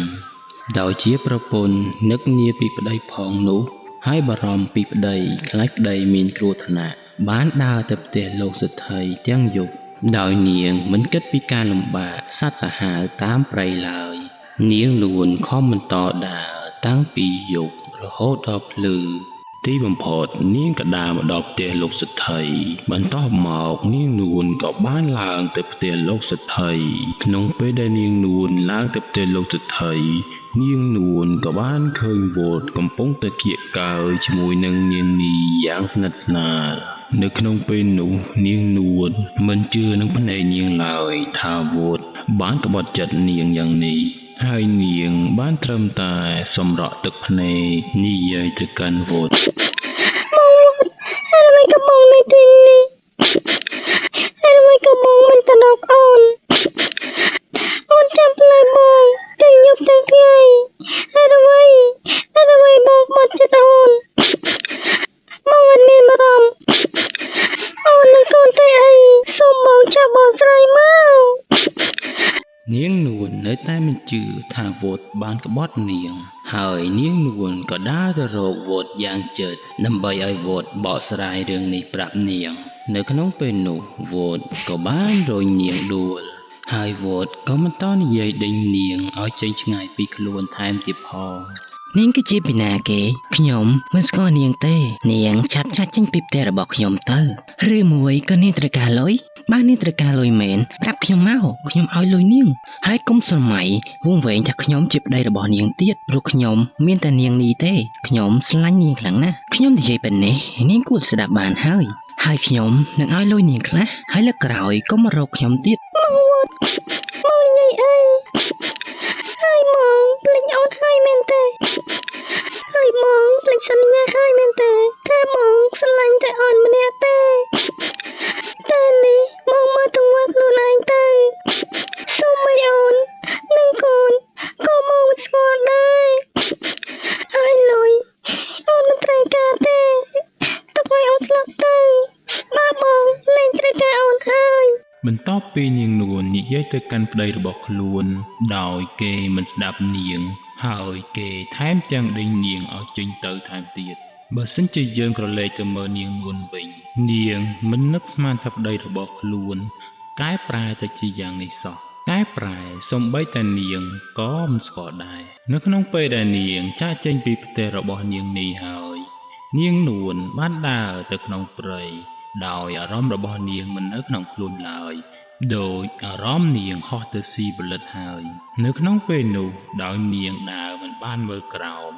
ដោយជាប្រពន្ធនឹកនាពីប្តីផងនោះហើយបារម្ភពីប្តីខ្លាចប្តីមានគ្រោះថ្នាក់បានដើរទៅផ្ទះលោកសេដ្ឋីទាំងយប់ដោយនាងមិនគិតពីការលំបាកសត្វសាហាវតាមព្រៃឡើយនាងនួនខំបន្តដើរតាំងពីយប់រហូតដល់ភ្លឺ ទីបំផុតនាងក៏ដើរមកដល់ផ្ទះលោកសេដ្ឋីបន្ទាប់មកនាងនួនក៏បានឡើងទៅផ្ទះលោកសេដ្ឋីក្នុងពេលដែលនាងនួនឡើងទៅផ្ទះលោកសេដ្ឋីនាងនួនក៏បានឃើញវុតកំពុងតែគៀកកើយជាមួយនឹងនាងនីយ៉ាងស្និទ្ធស្នាលនៅក្នុងពេលនោះនាងនួនមិនជឿនឹងភ្នែកនាងឡើយថាវុតបានក្បត់ចិត្តនាងយ៉ាងនេះ ហើយនាងបានត្រឹមតែសម្រក់ទឹកភ្នែកនិយាយទៅកាន់វុត បងវុតហើយអ្វីក៏បងនៅទីនេះហើយអ្វីក៏បងមិនទៅរកអូនអូនចាំផ្លូវបងទាំងយប់ទាំងថ្ងៃហើយអ្វីហើយអ្វីបងបាត់ចិត្តអូនបងអត់មានបារម្ភអូននឹងកូនទេអីសូមបងចាប់បងស្រីមក នាងនួននៅតែមិនជឿថាវុតបានក្បត់នាង ហើយនាងនួនក៏ដើរទៅរកវុតយ៉ាងជិតដើម្បីឲ្យវុតបកស្រាយរឿងនេះប្រាប់នាង នៅក្នុងពេលនោះវុតក៏បានរុញនាងដួល ហើយវុតក៏បន្តនិយាយដេញនាងឲ្យចេញឆ្ងាយពីខ្លួនថែមទៀតផង នាងគឺជាពីណាគេខ្ញុំមិនស្គាល់នាងទេនាងឆាប់ចាច់ចេញពីផ្ទះរបស់ខ្ញុំទៅឬមួយក៏នាងត្រូវការលុយបើនាងត្រូវការលុយមែនប្រាប់ខ្ញុំមកខ្ញុំឲ្យលុយនាងហើយកុំស្រមៃវង្វេងថាខ្ញុំជាប្តីរបស់នាងទៀតព្រោះខ្ញុំមានតែនាងនេះទេខ្ញុំស្រឡាញ់នាងខ្លាំងណាស់ខ្ញុំនិយាយបែបនេះនាងគួរស្ដាប់បានហើយហើយខ្ញុំនឹងឲ្យលុយនាងខ្លះហើយលើកក្រោយកុំមករកខ្ញុំទៀត បងវុតបងនិយាយអីហើយបងភ្លេចអូនហើយមែនទេហើយបងភ្លេចសន្យាហើយមែនទេថាបងស្រឡាញ់តែអូនម្នាក់ទេតែនេះបងមើលទង្វើខ្លួនឯងទៅសូមឲ្យអូននិងកូនក៏មកមិនស្គាល់ដែរហើយលុយអូនមិនត្រូវការទេទុកឲ្យអូនស្លាប់ទៅបើបងលែងត្រូវការអូនហើយ បន្ទាប់ពីនាងនួននិយាយទៅកាន់ប្តីរបស់ខ្លួន ដោយគេមិនស្ដាប់នាង ហើយគេថែមទាំងដេញនាងឲ្យចេញទៅថែមទៀតបើសិនជាយើងក្រឡេកទៅមើលនាងនួនវិញ នាងមិននឹកស្មានថាប្តីរបស់ខ្លួនកែប្រែទៅជាយ៉ាងនេះសោះកែប្រែសូម្បីតែនាងក៏មិនស្គាល់ដែរនៅក្នុងពេលដែលនាងចាកចេញពីផ្ទះរបស់នាងនេះហើយ នាងនួនបានដើរទៅក្នុងព្រៃដោយអារម្មណ៍របស់នាងមិននៅក្នុងខ្លួនឡើយដោយអារម្មណ៍នាងហោះទៅស៊ីផលិតហើយ នៅក្នុងពេលនោះដោយនាងដើរមិនបានមើលក្រោម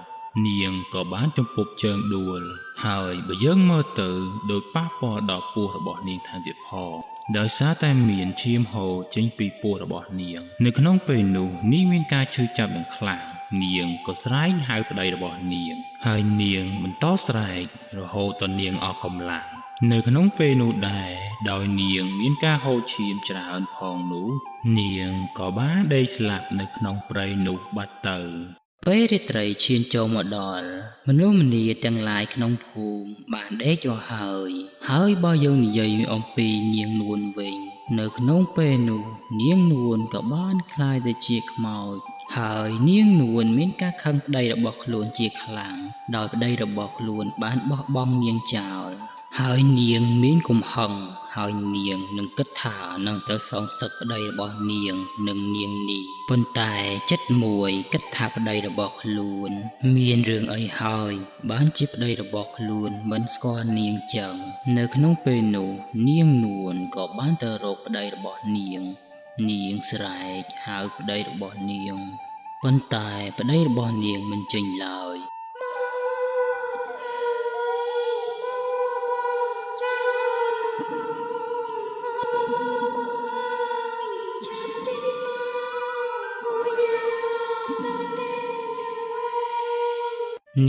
នាងក៏បានជំពប់ជើងដួល ហើយបើយើងមើលទៅដោយប៉ះពាល់ដល់ពោះរបស់នាងថែមទៀតផងដោយសារតែមានឈាមហូរចេញពីពោះរបស់នាង នៅក្នុងពេលនោះនាងមានការឈឺចាប់យ៉ាងខ្លាំងនាងក៏ស្រែកហៅប្តីរបស់នាង ហើយនាងបន្តស្រែករហូតដល់នាងអស់កម្លាំងនៅក្នុងពេលនោះដែរដោយនាងមានការហូរឈាមច្រើនផងនោះនាងក៏បានដេកស្លាប់នៅក្នុងព្រៃនោះបាត់ទៅពេលរាត្រីឈានចូលមកដល់មនុស្សម្នាទាំងឡាយក្នុងភូមិបានដេកអស់ហើយហើយបើយើងនិយាយអំពីនាងនួនវិញ នៅក្នុងពេលនោះនាងនួនក៏បានក្លាយទៅជាខ្មោចហើយនាងនួនមានការខឹងប្តីរបស់ខ្លួនជាខ្លាំងដោយប្តីរបស់ខ្លួនបានបោះបង់នាងចោលហើយនាងមានកំហឹងហើយនាងនឹងគិតថានឹងទៅសងសឹកប្តីរបស់នាងនិងនាងនេះប៉ុន្តែចិត្តមួយគិតថាប្តីរបស់ខ្លួន មានរឿងអីហើយបានជាប្តីរបស់ខ្លួនមិនស្គាល់នាងចឹងនៅក្នុងពេលនោះនាងនួនក៏បានទៅរកប្តីរបស់នាង នាងស្រែកហៅប្តីរបស់នាងប៉ុន្តែប្តីរបស់នាងមិនចេញឡើយ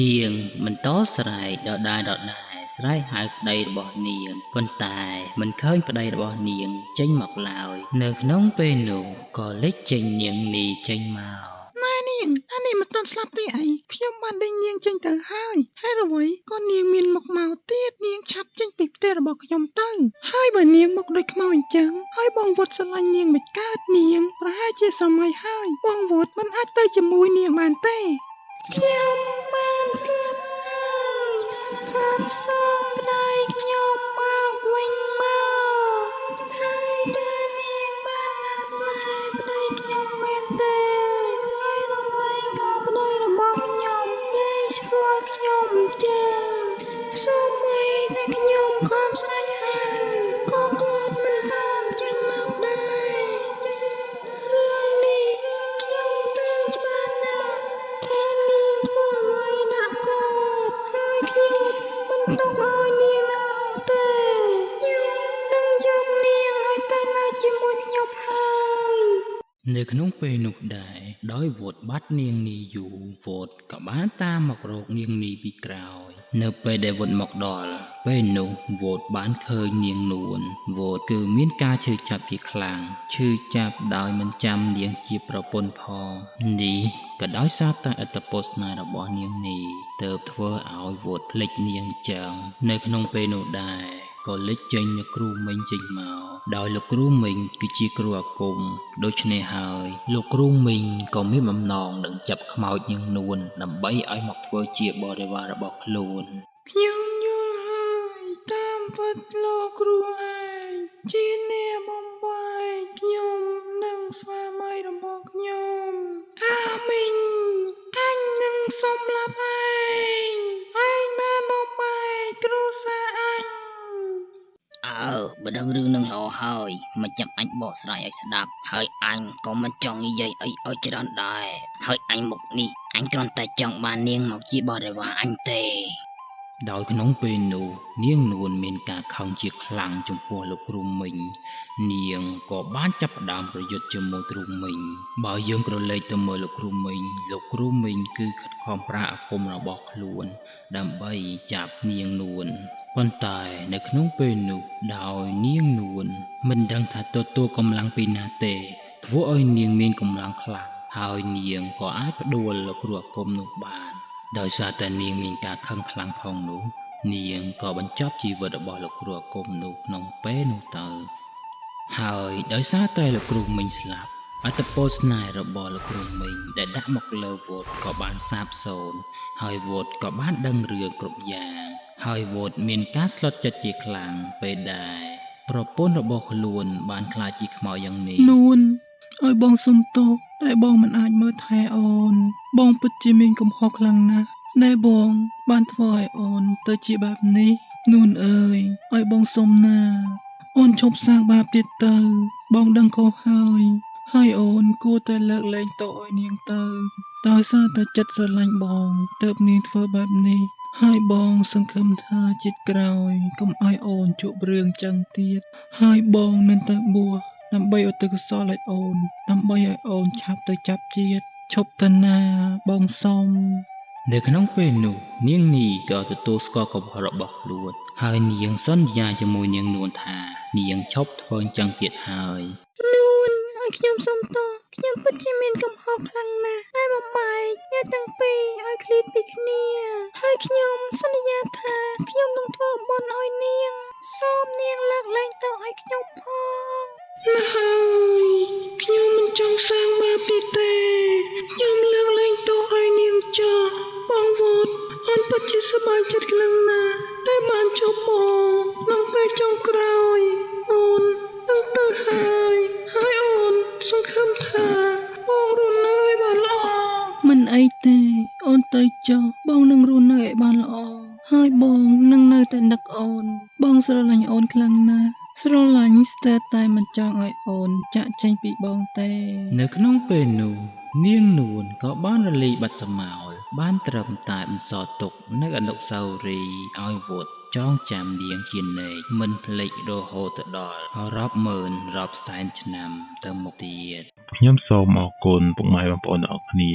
នាងបន្តស្រែកដដែលៗស្រែកហៅប្តីរបស់នាងប៉ុន្តែមិនឃើញប្តីរបស់នាងចេញមកឡើយនៅក្នុងពេលនោះក៏លេចចេញនាងនេះចេញមក ណែនាងអានេះមិនទាន់ស្លាប់ទេអីខ្ញុំបានដេញនាងចេញទៅហើយហើយអ្វីក៏នាងមានមុខមកទៀតនាងឆាប់ចេញពីផ្ទះរបស់ខ្ញុំទៅហើយបើនាងមកដូចខ្មោចអញ្ចឹងហើយបងវុតស្រឡាញ់នាងមិនកើតនាងប្រហែលជាសម័យហើយបងវុតមិនអាចទៅជាមួយនាងបានទេ ខ្ញុំបានស្លាប់ហើយឆាប់សូមប្តីខ្ញុំមកវិញមកហើយតើនាងបានស្លាប់ប្តីខ្ញុំមែនទេហើយរំលែកក៏ប្តីរបស់ខ្ញុំលែងស្គាល់ខ្ញុំចឹងសូម្បីតែខ្ញុំខំស្រែកហៅក៏គាត់មិនតាមចេញមកដែររឿងនេះខ្ញុំដឹងច្បាស់ណាស់ថានាងធ្វើអ្វីដាក់គាត់ហើយខ្ញុំមិនទុកឲ្យ នៅក្នុងពេលនោះដែរដោយវត្តបាត់នាងនីយូរវត្តក៏បានតាមមករកនាងនីពីក្រោយ នៅពេលដែលវត្តមកដល់ពេលនោះវត្តបានឃើញនាងនួនវត្តគឺមានការឈឺចាប់ជាខ្លាំងឈឺចាប់ដោយមិនចាំនាងជាប្រពន្ធផងនេះក៏ដោយសារតែឥទ្ធិពលស្នេហ៍របស់នាងនីទើបធ្វើឲ្យវត្តភ្លេចនាងចឹងនៅក្នុងពេលនោះដែរក៏លេចចេញលោកគ្រូមីងចេញមកដោយលោកគ្រូមីងគឺជាគ្រូអាគមដូច្នេះហើយលោកគ្រូមីងក៏មានបំណងនឹងចាប់ខ្មោចនាងនួនដើម្បីឲ្យមកធ្វើជាបរិវាររបស់ខ្លួន ខ្ញុំយល់ហើយតាមពិតលោកគ្រូឯងជាអ្នកបំបែកខ្ញុំនិងស្វាមីរបស់ខ្ញុំអាមីងអញនឹងសម្លាប់ឯងឯងបានបំបែកគ្រួសារអញ អើបើដឹងរឿងនឹងល្អហើយមិនចាំអញបកស្រាយឲ្យស្ដាប់ហើយអញក៏មិនចង់និយាយអីឲ្យច្រើនដែរហើយអញមកនេះអញគ្រាន់តែចង់បាននាងមកជាបរិវារអញទេ ដោយក្នុងពេលនោះនាងនួនមានការខឹងជាខ្លាំងចំពោះលោកគ្រូមីងនាងក៏បានចាប់ផ្ដើមប្រយុទ្ធជាមួយគ្រូមីងបើយើងក្រឡេកទៅមើលលោកគ្រូមីងលោកគ្រូមីងគឺខិតខំប្រើអាគមរបស់ខ្លួន ដើម្បីចាប់នាងនួនប៉ុន្តែនៅក្នុងពេលនោះដោយនាងនួនមិនដឹងថាទទួលកម្លាំងពីណាទេធ្វើឲ្យនាងមានកម្លាំងខ្លាំងហើយនាងក៏អាចផ្ដួលលោកគ្រូអាគមនោះបាន ដោយសារតែនាងមានការខឹងខ្លាំងផងនោះនាងក៏បញ្ចប់ជីវិតរបស់លោកគ្រូអាគមនោះក្នុងពេលនោះទៅហើយដោយសារតែលោកគ្រូមីងស្លាប់ឥទ្ធិពលស្នេហ៍របស់លោកគ្រូមីងដែលដាក់មកលើវត្តក៏បានសាបសូន្យហើយវត្តក៏បានដឹងរឿងគ្រប់យ៉ាងហើយវត្តមានការស្លុតចិត្តជាខ្លាំងពេលដែលប្រពន្ធរបស់ខ្លួនបានក្លាយជាខ្មោចយ៉ាងនេះ នួនឲ្យបងសុំទោសតែបងមិនអាចមើលថែអូន បងពិតជាមានកំហុសខ្លាំងណាស់ដែលបងបានធ្វើឲ្យអូនទៅជាបែបនេះនួនអើយឲ្យបងសុំណា អូនឈប់សាងបាបទៀតទៅ បងដឹងខុសហើយ ហើយអូនគួរតែលើកលែងទោសឲ្យនាងទៅដោយសារតែចិត្តស្រឡាញ់បងទើបនាងធ្វើបែបនេះហើយបងសង្ឃឹមថាជាតិក្រោយកុំឲ្យអូនជួបរឿងចឹងទៀតហើយបងនឹងទៅបួសដើម្បីឧទ្ទិសកុសលឲ្យអូនដើម្បីឲ្យអូនឆាប់ទៅចាប់ជាតិឈប់ទៅណាបងសុំ នៅក្នុងពេលនោះនាងនីក៏ទទួលស្គាល់កំហុសរបស់ខ្លួនហើយនាងសន្យាជាមួយនាងនួនថានាងឈប់ធ្វើអញ្ចឹងទៀតហើយ នួនឲ្យខ្ញុំសុំទោសខ្ញុំពិតជាមានកំហុសខ្លាំងណាស់ដែលបំបែកអ្នកទាំងពីរឲ្យឃ្លាតពីគ្នាហើយខ្ញុំសន្យាថាខ្ញុំនឹងធ្វើបុណ្យឲ្យនាងសូមនាងលើកលែងទោសឲ្យខ្ញុំផង ណាស់ហើយខ្ញុំមិនចង់សាងបាបទៀតទេខ្ញុំលើកលែងទោសឲ្យនាងចោះបងវត្តអូនពិតជាសប្បាយចិត្តខ្លាំងណាស់ដែលបានជួបបងក្នុងពេលចុងក្រោយអូននឹងទៅហើយហើយអូនសង្ឃឹមថាបងរស់នៅឲ្យបានល្អមិនអីទេអូនទៅចុះបងនឹងរស់នៅឲ្យបានល្អហើយបងនឹងនៅតែនឹកអូន បងស្រឡាញ់អូនខ្លាំងណាស់ស្រឡាញ់ស្ទើរតែមិនចង់ឲ្យអូនចាក់ចេញពីបងទេ នៅក្នុងពេលនោះនាងនួនក៏បានរលាយបាត់ស្រមោលបានត្រឹមតែបន្សល់ទុកនៅអនុស្សាវរីយ៍ឲ្យវត្តចងចាំនាងជានិច្ចមិនភ្លេចរហូតទៅដល់រាប់ម៉ឺនរាប់សែនឆ្នាំទៅមុខទៀត ខ្ញុំសូមអរគុណពុកម៉ែបងប្អូនទាំងអស់គ្នា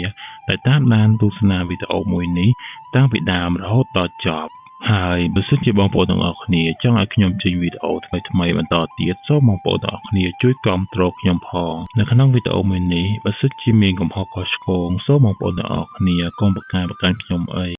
ដែលតាមដានទស្សនាវីដេអូមួយនេះតាំងពីដើមរហូតដល់ចប់ហើយបើសិនជាបងប្អូនទាំងអស់គ្នាចង់ឲ្យខ្ញុំចេញវីដេអូថ្មីៗបន្តទៀតសូមបងប្អូនទាំងអស់គ្នាជួយគាំទ្រខ្ញុំផងនៅក្នុងវីដេអូមួយនេះបើសិនជាមានកំហុសខុសឆ្គងសូមបងប្អូនទាំងអស់គ្នាកុំប្រកាន់ប្រកាន់ខ្ញុំអី